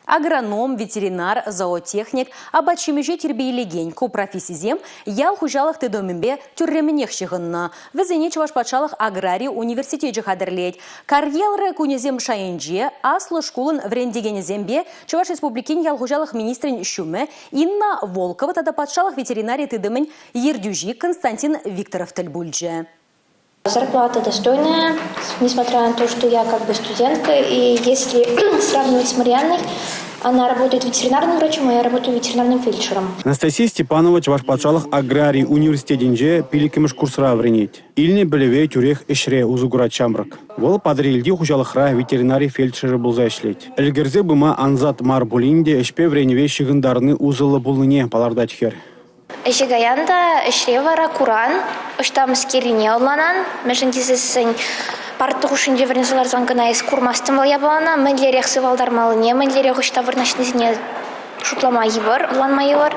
Агроном, ветеринар, зоотехник, апат-ҫимӗҫе тирпейлекен ку профессисем ял хуҫалӑх тытӑмӗпе тӳрремӗнех ҫыхӑннӑ. Вӗсене Чӑваш патшалӑх аграри университечӗ хатӗрлет. Карьера кунӗсем шайӗнче аслӑ шкулӑн вӗрентекенӗсемпе Чӑваш Республикин ял хуҫалӑх министрӗн ҫумӗ Инна Волкова тата патшалӑх ветеринари тытӑмӗн ертӳҫи Константин Викторов тӗл пулчӗ. Зарплата достойная, несмотря на то, что я как бы студентка, и если сравнивать с Марианной, она работает ветеринарным врачом, а я работаю ветеринарным фельдшером. Анастасия Степанова Чӑваш патшалӑх аграри университетӗнче 5-мӗш курсра вӗренет. Илнӗ пӗлӗве тӳрех ӗҫре усӑ курать ҫамрӑк. Вӑл Патӑрьелти хуҫалӑхра ветеринари фельдшерӗ пулса ӗҫлет. Ӗлкӗрсе пыма ансат мар пулин те ӗҫпе вӗренӗве ҫыхӑнтарни усӑллӑ пулнине палӑртать хӗр. Ӗҫе каян та ӗҫре вара куран, ӑҫта мӗскеррине ӑнланан, мӗншӗн тесессӗн парта хушшинче вӗренсе ларсан кӑна эс курмастӑн вӑл япалана, мӗнлерех сывалтармаллине, мӗнлерех ӑҫта вырнаҫнисене шутлама йывӑр, ӑнланма йывӑр.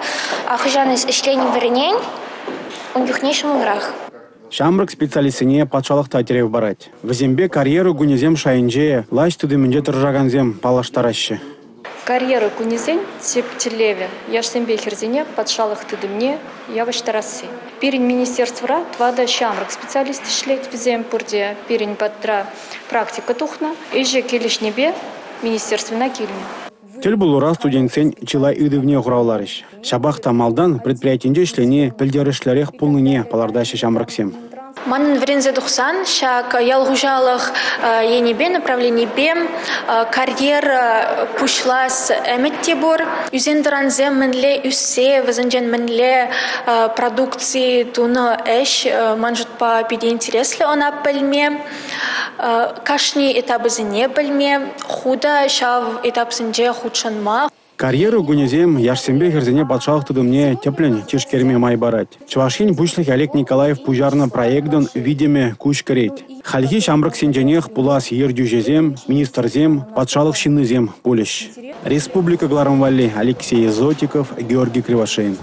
А хӑҫан эс ӗҫленӗ вӗренен, ун чухне ҫӑмӑлрах. Ҫамрӑк специалистсене патшалӑх та тӗрев парать. Вӗсемпе карьера кунӗсем шайӗнче влаҫ тытӑмӗнче тӑрӑшакансем паллаштараҫҫӗ. Карьера кунӗсен тӗп тӗллевӗ яшсемпе хӗрсене патшалӑх тытӑмне явӑҫтарасси. Пирӗн министерствӑра 4 ҫамрӑк специалист ӗҫлет, вӗсем пурте пирӗн патра практика тухнӑ, ӗҫӗ килӗшнипе министерствӑна килнӗ. Тӗл пулура студентсен чылай ыйтӑвне хуравларӗҫ. Ҫапах та малтан предприятинче ӗҫлени пӗлтерӗшлӗрех пулнине палӑртаҫҫӗ ҫамрӑксем. Манӑн вӗренсе тухсан ҫак ял хуҫалӑх енӗпе, направленипе карьера пуҫлас ӗмӗт те пур. Ӳсен-тӑрансем мӗнле ӳссе, вӗсенчен мӗнле продукци тунӑ ӗҫ ман шутпа питӗ интереслӗ ӑна пӗлме, кашни этапӗсене пӗлме, ху та ҫав этапсенче хутшӑнма. Карьера кунӗсем яшсемпе хӗрсене патшалӑх тытӑмне тӗплӗн тишкерме май парать. Чӑваш Ен Пуҫлӑхӗ Олег Николаев пуҫарнӑ проектӑн витӗмӗ куҫ кӗрет. Хальхи ҫамрӑксенченех пулас ертӳҫӗсем, министрсем, патшалӑх ҫыннисем пулӗҫ. Республика кӑларӑм валли Алексей Зотиков, Георгий Кривошеин.